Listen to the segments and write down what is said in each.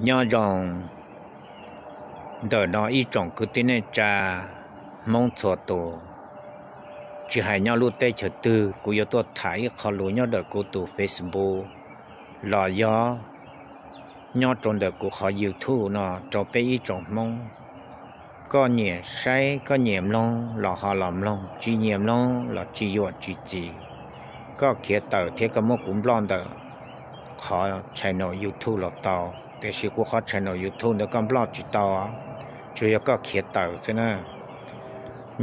Nyob zoo ntawm no ib tsoom kwv tij neej tsa Hmoob txhua tus, tsis hais nyob lub teb chaws twg, kuv yuav tuaj tham ib qho lus nyob ntawm kuv tus Facebook los yog nyob rau ntawm kuv qhov YouTube no rau peb ib tsoom Hmoob. Koj nyiam saib, koj nyiam mloog los ho los mloog, tsis nyiam mloog los tsis yuam tsis txim. Koj khiav tawm thiab koj muab kuv nploj ntawm qhov channel YouTube los tau, tiam sis kuv qhov channel YouTube ntawd koj nploj tsis tau, tsuas yog koj khiav tawm xwb na.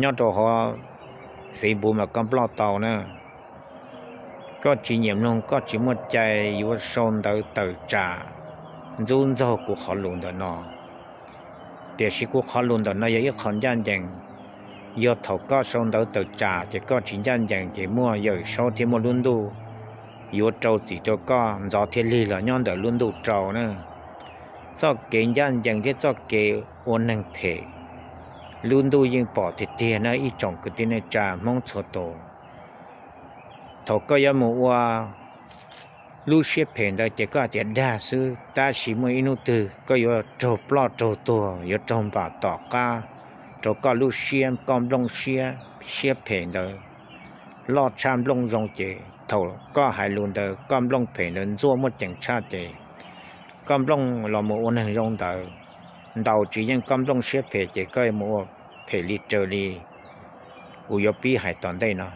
Nyob rau hauv Facebook mas koj nploj tau na. Koj tsis nyiam mloog, koj tsis muaj cai yuav sau ntawv tawm tsam ntxub ntxaug kuv qhov lus ntawm no. Tiam sis kuv qhov lus ntawm no yog ib qho ncaj ncees. Yog thaum koj sau ntawv tawm tsam ces koj tsis ncaj ncees ces muaj Yawm Saub thiab muaj lub ntuj yuav rau txim rau koj ntxov thiab lig los nyob ntawm lub ntuj rau na. Txoj kev ncaj ncees thiab txoj kev ua neeg phem, lub ntuj yeej pom tiag tiag na ib tsoom kwv tij neej tsa Hmoob txhua tus. Thaum koj yuav mus ua lub siab phem ntawd ces koj hais tias dag xwb, tab sis muaj ib hnub twg koj yuav raug ploj raug tuag, yuav raug npam tom qab rau koj lub siab, koj nplooj siab, siab phem ntawd loj tshaj nplooj zoo ces thaum koj hais lus ntawd koj nplooj phem ntawd ntxuaj muaj ceem tshaj ces koj nplooj los mus ua neeg zoo ntawd ntaus tsis yeej koj nplooj siab phem ces koj yuav mus ua phem li raws li kuv yuav pib hais tom ntej no.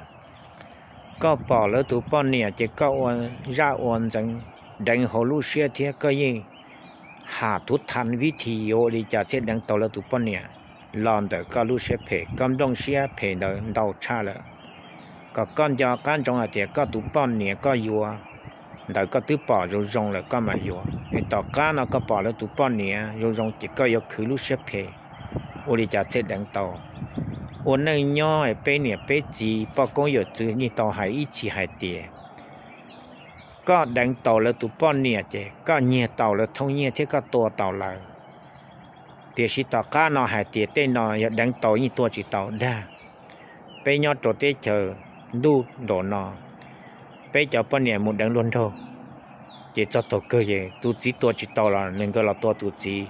Koj pom lawv tus poj niam ces koj ua zaj ua ntxeev deev hauv lub siab thiab koj yeej ham thuv tha vib thi yuav ua li cas thiaj deev tau lawv tus poj niam los ntawm koj lub siab phem, koj nplooj siab phem ntawd ntau tshaj lawm. Kom koj nco qab ntsoov hais tias koj tus poj niam koj yuav ntawd koj twb pom zoo zoo lawm koj mam yuav, es tom qab no koj pom lawv tus poj niam zoo zoo ces koj yuav khwv lub siab phem ua li cas thiaj deev tau. Ua neej nyob peb niam peb txiv poj koob yawm txwv yeej tau hais ib txhis hais tias koj deev tau lawv tus poj niam ces koj nyiag tau lawv thooj nyiaj thiab koj tua tau lawv. Tiam sis tom qab no hais tias tej no yog deev tau yeej tua tsis tau dag. Peb nyob rau teb chaws ntuj nraum no, peb cov poj niam mus deev luag nraug ces txog taug kawg ces tus txiv tua tsis tau los nws nkawd los tua tus txiv.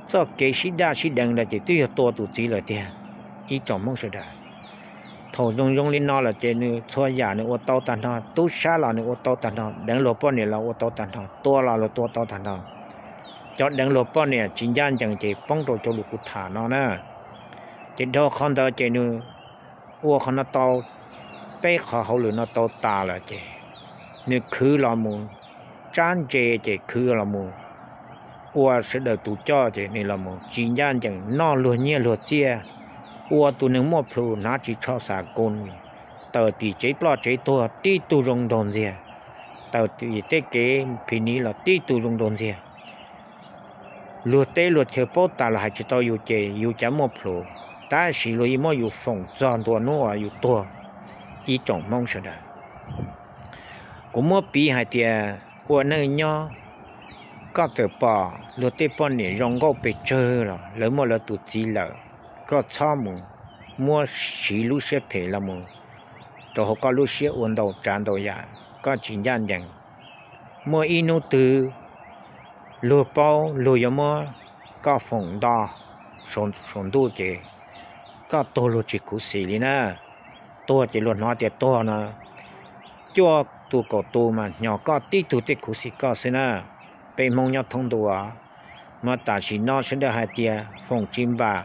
Txoj kev sib daj sib deev no ces twb yog tua tus txiv lawm tiag. Ib tsoom Hmoob sawv daws, thaum zoo zoo li no lawm ces nws txhua yam nws ua tau tag nrho, tub sab los nws ua tau tag nrho, deev luag poj niam los ua tau tag nrho, tua los luag tua tau tag nrho. Cov deev luag poj niam tsis ncaj ncees ces poob rau cov lus kuv tham no na. Ces dhau qhov ntawd ces nws ua qhov no tau, peb qhov hauj lwm no tau tas lawm ces nws khwv los mus tsab ntse ces khwv los mus ua sawv daws tus coj ces nws los mus tsis ncaj ncees, noj luag nyiaj luag txiaj, ua tus neeg muaj plhus hnav tsis tsho xav kus, tawm tim tsev ploj tsev tuag tib tug zoo nraug ntxiag, tawm tim tej kev phim niv los tib tug zoo nraug ntxiag. Luag teb luag chaw paub tas los hais tsis tau yus ces yus cav muaj plhus, tab sis luag yeej muab yus foom txog ntua hnub uas yus tuag. Ib tsoom Hmoob sawv daws, kuv muab piv hais tias ua neej nyob, koj txawm pom luag tej poj niam zoo nkauj pes tsawg los lawv muaj lawv tus txiv lawm, koj txhob mus muab siv lub siab phem los mus rau hauv koj lub siab ua ntau tsav ntau yam, koj tsis ncaj ncees. Muaj ib hnub twg luag paub luag yuav muab koj foom nto saum ntuj ces koj tuag luag tsis khuv xim li na. Tuag ces luag hnov tias tuag no cuaj tus kaum tus mas hnyo koj tib tug tej khuv xim koj xwb na. Peb Hmoob nyob thoob ntua, mas tam sim no sawv daws hais tias foom tsis npam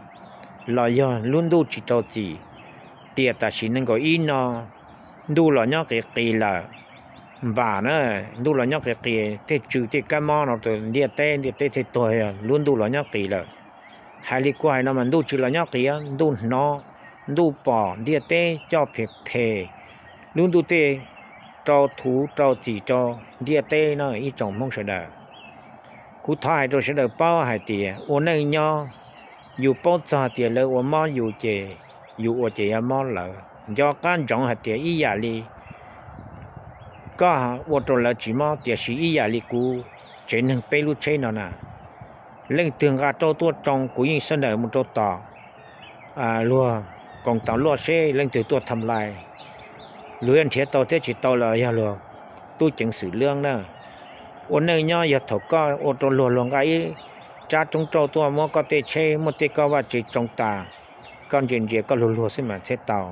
los yog lub ntuj tsis rau txim, tiam tam sim nees nkaum ib no ntuj los nyob qis qis lawm. Npam na, ntuj los nyob qis qis, tej tsw tej kab mob no rau ntiaj teb, ntiaj teb thiaj tuag, lub ntuj los nyob qis lawm. Hais li kuv hais no mas ntuj tsis los nyob qis, ntuj hnov, ntuj pom, ntiaj teb coj phem phem, lub ntuj tej rau thuv rau txim rau ntiaj teb no ib tsoom Hmoob sawv daws. Kuv thov hais rau sawv daws paub hais tias ua neej nyob, yus paub txog tias lawv ua mob yus ces yus ua ces yuav mob lawv. Nco qab ntsoov hais tias ib yam li koj ua rau lawv tsis mob, tiam sis ib yam li kuv tsev neeg peb lub tsheb no na, leej twg nqa rau tuaj tsoo kuv yeej xab ntaws mus rau tom luag koom tas luaj seb leej twg tuaj tham lais. Luag yuav nrhiav tau thiab tsis tau los yog luag tub ceev xwm lab na. Ua neej nyob yog thaum koj ua rau luag luag nqa ib rab roob rauj tuaj muab koj tej tsheb muaj tej koj vaj tse tsoo tas, koj ntsia ntsia koj luag luag xwb mas thiaj tau.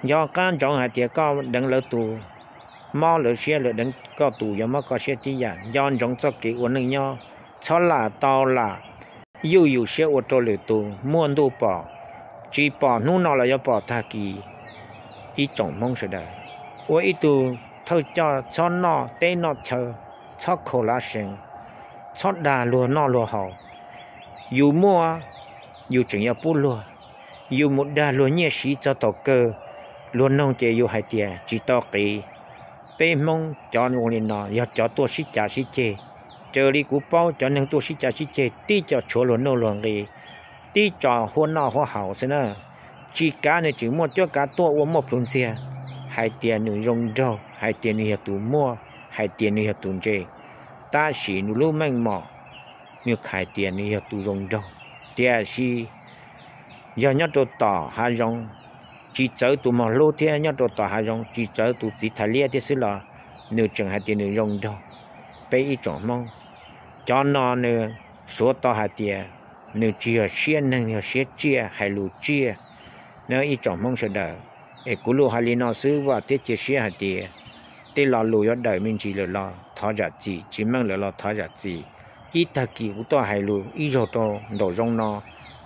Nco qab ntsoov hais tias koj deev lawv tus, mob lawv siab, lawv deev koj tus yuav mob koj siab tib yam. Nco ntsoov txoj kev ua neej nyob, txhob lam tau lam yuj yus siab ua rau lwm tus muaj ntuj pom, tsis pom hnub no los yuav pom tag kis. Ib tsoom Hmoob sawv daws, ua ib tug thawj coj txhob noj teb noj chaw, txhob khaus lav sees, txhob dag luag noj luag haus. Yus muaj, yus tseem yuav pub luag, yus mus dag luag nyiaj siv txog thaum kawg, luag noog ces yus hais tias tsis tau qiv. Peb Hmoob cov ua li no yog cov tuaj sib cav sib ceg. Raws li kuv paub cov neeg tuaj sib cav sib ceg tib co tshuav luag nuj luag nqi, tib co huab noj huab haus xwb na. Tsis kav nws tseem muaj cuab kav tuaj ua muaj plhus ntxiag, hais tias nws zoo nraug, hais tias nws yog tus muaj, hais tias nws yog tus ntse, tab sis nws lub meej mom nws hais tias nws yog tus zoo nraug. Tiam sis yog nyob rau tom hav zoov, tsis txawv tus mos hlub thiab nyob rau tom hav zoov tsis txawv tus txiv thais liab thiab xwb los nws tseem hais tias nws zoo nraug. Peb ib tsoom Hmoob, cov no nws suav tau hais tias nws tsis yog siab neeg, yog siab tsiaj hais lus tsiaj na ib tsoom Hmoob sawv daws. Es kuv lus hais li no xwb, vam thiab cia siab hais tias tej lo lus yuav dawm me ntsis lawm los thov zam txim, tsis meej lawm los thov zam txim. Ib tag kis kuv tuaj hais lus ib zaug rau nraum zoov no,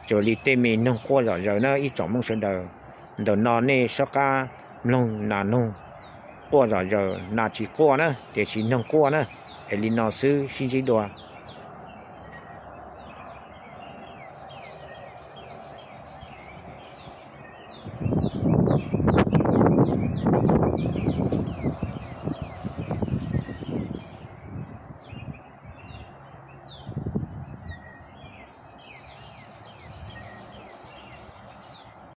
raws li tej me noog quaj zom zaws na ib tsoom Hmoob sawv daws. Ntawm no nej soj qab mloog nas noog quaj zom zaws, nas tsis quaj na, tiam sis noog quaj na. Es li no xwb, sib ntsib dua.